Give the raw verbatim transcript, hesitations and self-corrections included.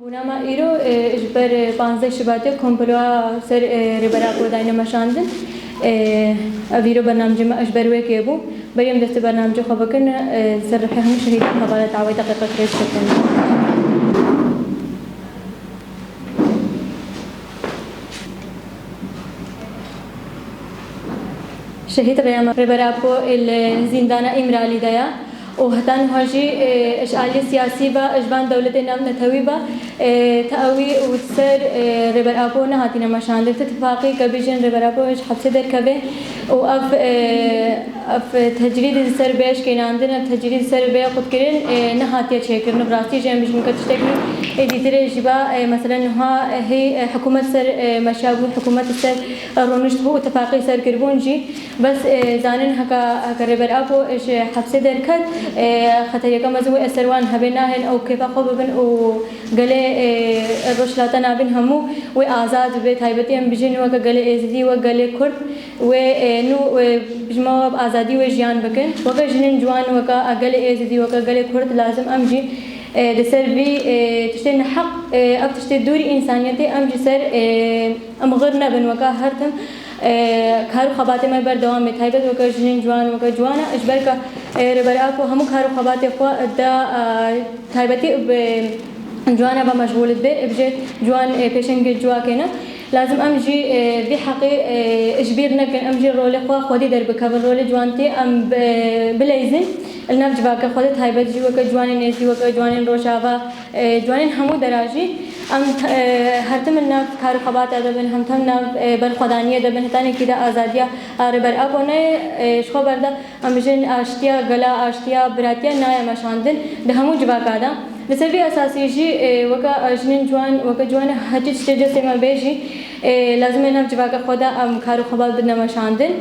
Bûna me îro, e, ji ber, e, panzdeh Şubatê komploya ser, e, Rêber Apo dayne meşandin. E, ev îro bernamcê me ji ber wê kê bû. Berî em destê bernamcê xwe bikin, e, ser rihê hemû şehîdan hevala dawê deqîqek rê bikin. Şehîd Rêber Apo li zîndana Îmralî de ye û heta niha jî, e, ji aliyê siyasî ve, ji van dewletê navnetewî ve, e, ta ewî û ser, e, Rêber Apo nehatîne meşandin. Ti tifaqî ke bêjin Rêber Apo ji hepsê derkeve û ev, e, ev tecrîdê li ser bê şikênandin, ev tecrîdê li ser bê qutkirin, e, nehatiye çêkirin. Bi rastî jî em bijîn ke tiştek nû êdîtirê jî ba, e, meselen niha, e, hê, e, hikûmet ser, e, meşa bû, hikûmet ser, e, rûnişt bû û tifaqî ser kiribûn jî. Bes, e, zanin heke, heke Rêber Apo ji hepsê derket, e, xeteriyeke mezin wê ser wan hebe, nahên ew kêfa xwe bibin û gelê, e, Rojhilata Navîn hemû wê azad bibe, taybetî em bijîn weke gelê Êzidî, weke gelê Kurd. Wê, e, nû, e, ji me ve bi azadî wê jiyan bikin. Weke jinên ciwan, weke gelê Êzidî, weke gelê Kurd lazim em jî, e, li ser vî, e, tiştê neheq, e, ev tiştê dûrî însaniyetê em ji ser, e, em xir nebin. Weke her tim, e, kar û xebatê me berdewam bê. Taybet weke jinên ciwan, weke ciwana, ji ber ke, e, Rêber Apo hemû kar û xebatê xwe da, e, taybetî bi ciwana ve meşxûl dibe, bije ciwan, e, pêşengê civakê ne. Lazim em jî, e, vî heqê, e, ji bîr nekin, em jî rolê xwe xwedî derbikevin, rolê ciwantî em bi-, bileyzin. Li nav civaka xwe de taybet jî weke ciwanên êzidî, weke ciwanên Rojava, e, ciwanên hemû dera jî em, e, her tim li nav kar û xebata de bin, hem tim nav, e, berxwedaniyê de bin, hetanekî de azadiya, e, Rêber Apo nayê, e, ji xwe berda. Em bijin aştiya gela, aştiya biratiya nayê meşandin di hemû civaka de. Li ser vî esasî jî, e, weke, e, jinên ciwan, weke ciwan heta tiştê cestê me bê jî, e, lazim e nav civaka xwe de em kar û xebat bidine meşandin.